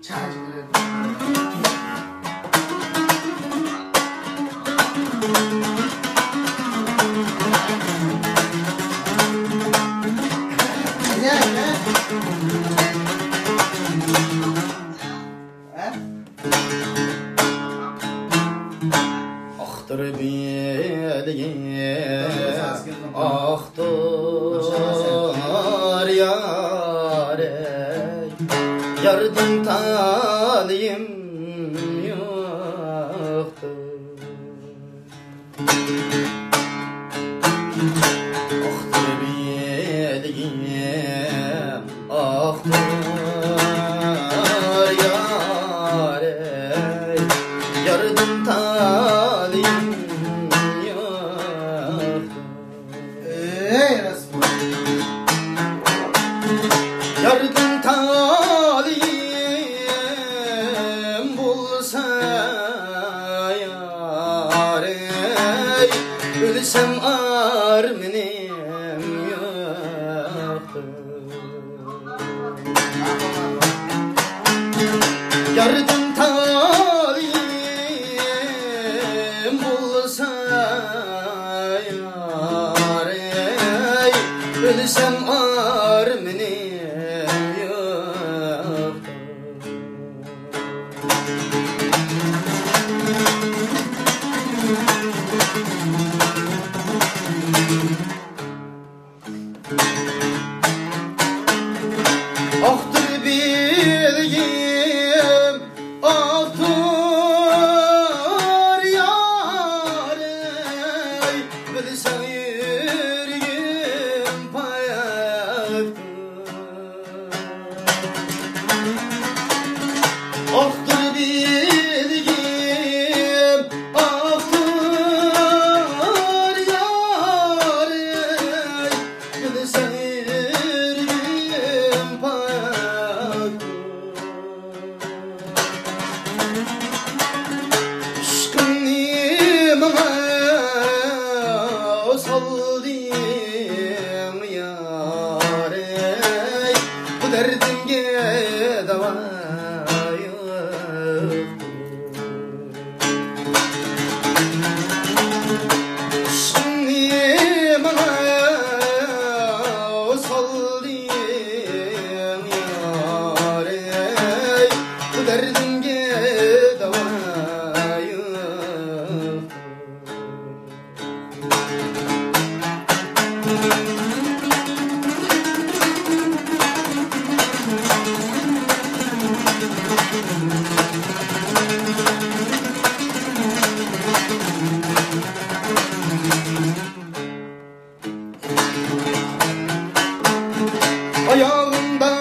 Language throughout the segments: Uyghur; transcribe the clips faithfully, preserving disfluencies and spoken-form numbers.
ئاقتۇر بىلگىم، ئاقتۇر يارەي، ياردىن تالىيىم يوقتۇر. ئاقتۇر بىلگىم، ئاقتۇر يارەي، ياردىن تالىيىم يوقتۇر. ئەي، راست بۇ. ياردىن تالىيىم بولسا يارەي، ئۆلسەم ئارمىنىم يوقتۇر. ياردىن تالىيىم بولسا يارەي، ئۆلسەم ئارمىنىم يوقتۇر. ئاقتۇر بىلگىم، ئاقتۇر يارەي، بىلسەڭ يۈرىكىم پاكتۇر. ئاقتۇر بىلگىم، ئاقتۇر يارەي، بىلسەڭ يۈرىكىم پاكتۇر. ئىشقىڭنى ماڭا سالدىڭ يارەي، بۇ دەردىمگە داۋا يوق. ئىشقىڭنى ماڭا سالدىڭ يارەي، بۇ دەردىمگە داۋا يوق. ئاياغىمدا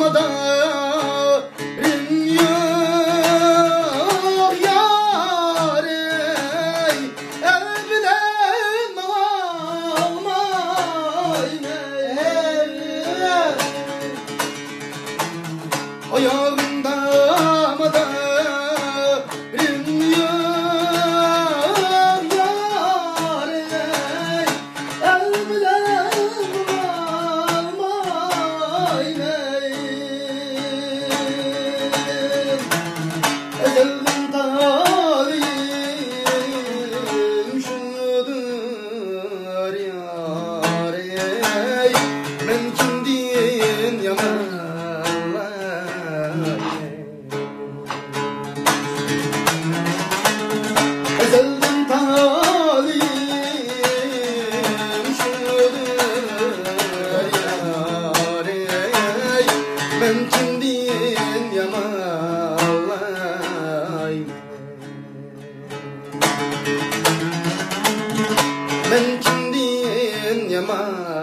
مادارىم يوق يارەي، ئەل بىلەن ماڭالمايمەن. ئاياغىمدا مادارىم يوق يارەي، ئەل بىلەن ماڭالمايمەن. ئەزەلدىن تالىيىم شۇدۇر يارەي، مەن كىمدىن يامان؟ ئەزەلدىن تالىيىم شۇدۇر يارەي، مەن كىمدىن يامان؟ مەن كىمدىن يامان؟